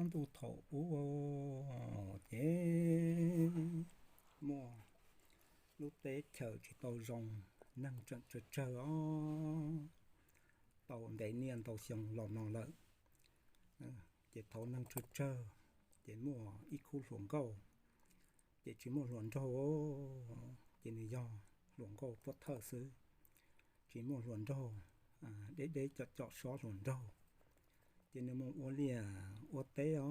Ntuj thaum ub ces muaj lub teb chaws tsis tau zoo, neeg tseem tsawg tsawg os, tau ntev niaj ntau xyoo los no lawm. Ces thaum neeg tsawg tsawg ces muaj ib khub hluas nkauj, ces tsis muaj hluas nraug, ces nws yog hluas nkauj pov thawj xwb, tsis muaj hluas nraug, deb deb com com sob hluas nraug. Ces nws mus ua liaj ua teb os,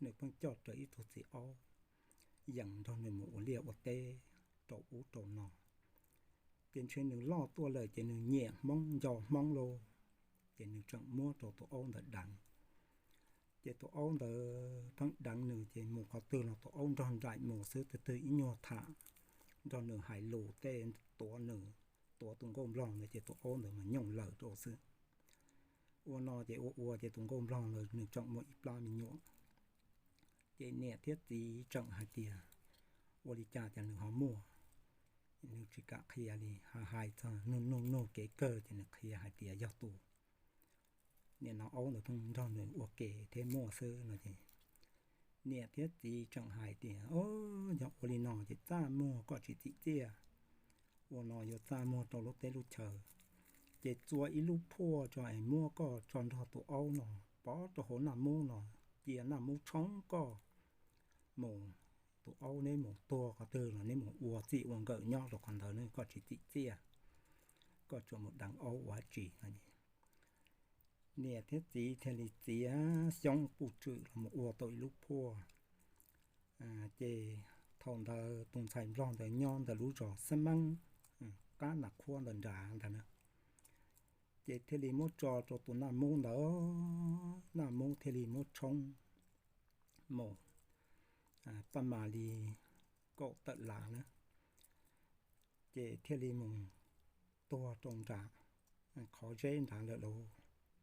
nws pheej coj raws ib tug txiv aub yees nrog nws mus ua liaj ua teb rau ub rau no. Ces ntshe nws loj tuaj lawm ces nws nyiam Hmoob nco Hmoob lauj, ces nws tseem muab rau tus aub ntawd deev. Ces tus aub ntawd pheej deev nws, ces mus qhov twg los tus aub nrog nraim mus xwb, twg twg ib nyuag tham nrog nws hais lus tej, tuav nws, tuav tus nkauj nplog ntawd ces tus aub ntawd mas nyooj lawm rau xwb. Ua no ces ua ua ces tus nkauj nplog ntawd nws tseem muaj ib plab me nyuam. Ces niam thiab txiv tseem hais tias, ua li cas cas nws ho muaj, nws tsis kam qhia li, hais txog nug nug nug kev kawg ces nws qhia hais tias yog tus niam no aub ntawd pheej nrog nws ua ke thiab muaj xwb no ces niam thiab txiv tseem hais tias, yog ua li no ces txaj muag koj tsis txim txiaj, ua no yuav txaj muag rau lub teb lub chaw, ces txua ib lub phuaj tso es muab koj tso nrog tus aub no pov rau hauv Naj Mub no, cia Naj Mub tshoob koj mus, tus aub neb mus tuag qhov twg los neb mus ua txij ua nkawm nyob rau qhov ntawd, koj tsis txim txiaj, koj tsuas mus deev aub ua dab tsi no. Niam thiab txiv thiaj li txiav xyoob puj tswm los mus ua tau ib lub phuaj. Ces thaum ntawd tus ntxhais nplog ntawd nyob ntawm lub zos Xab Meeb, qab Nas Khuab ntawd nrad ntag na. Ces thiaj li muab tso rau tus Naj Mub ntawd, Naj Mub thiaj li muab tshoob mus paj mas li kaum tawm lav na. Ces thiaj li mus tuag rau nram qhov zeb nrad lawm lauj.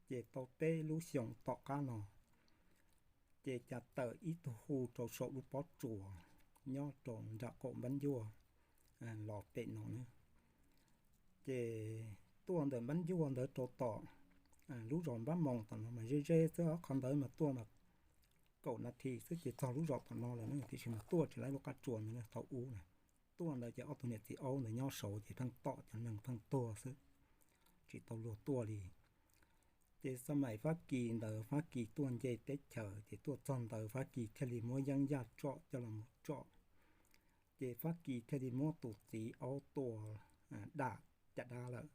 Ces tau peb lub xyoos tom qab no, ces cas tawm ib tug hu rau saum lub pob tsuas nyob rau nram qaum Npab Ncuaj los pem no na. Ces tuaj ntawm Npab Ncuaj ntawd rau tom lub zos Npab Moos tom no mas ze ze xwb, qhov ntawd mas tuaj mas kaum nas this xwb ces txog lub zos tom no lawm na, tiam sis mas tuaj tsis laib lub qab tsua ntawd na, thaum ub na. Tuaj ntawd ces ob tug niam txiv aub ntawd nyob saud ces pheej tom cov neeg pheej tuag xwb, tsis tau luag tuaj li. Ces xab maim Fab Kis ntawd Fab Kis tuaj nce teb chaws ces tuaj txog ntawd Fab Kis thiaj li muab yeeb yaj tsom coj los mus tsom. Ces Fab Kis thiaj li muab tus txiv aub tua dam caj dab lawm,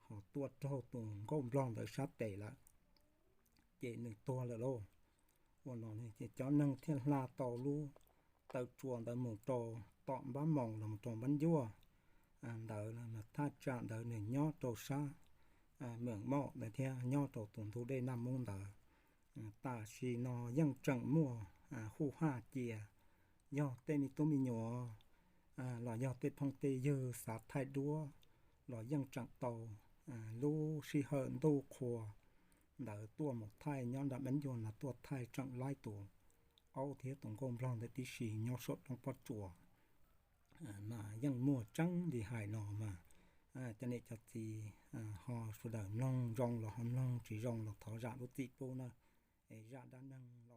ho tua raug tus nkauj nplog ntawd sab tes lawm, ces nws tuag lawm lauj. Ua no ces cov neeg thiaj hla tau lub taw tsua ntawd mus rau tom Npab Moos los mus rau Npab Ncuaj ntawd, thaj tsam ntawd nws nyob rau sab Meem Mauj ntawd thiab nyob rau tus ntug dej Naj Mub ntawd. Tam sim no yeej tseem muaj hu haj cia, yog tej me tub me nyuam los yog tej phooj tej ywg xav thaij duab los yeej tseem tau. Lub sij hawm ntuj qhua ntawd tuaj mus thaij nyob nram Npab Ncuaj no tuaj thaij tseem laib tus aub thiab tus nkauj nplog ntawd tib si nyob saum roob pob tsuas. Mas yeej muaj tseeb li hais no mas cov niam cov txiv ho sawv daws mloog zoo los ho mloog, tsis zoo los thov zam lub txim pub na. Es zaj dab neeg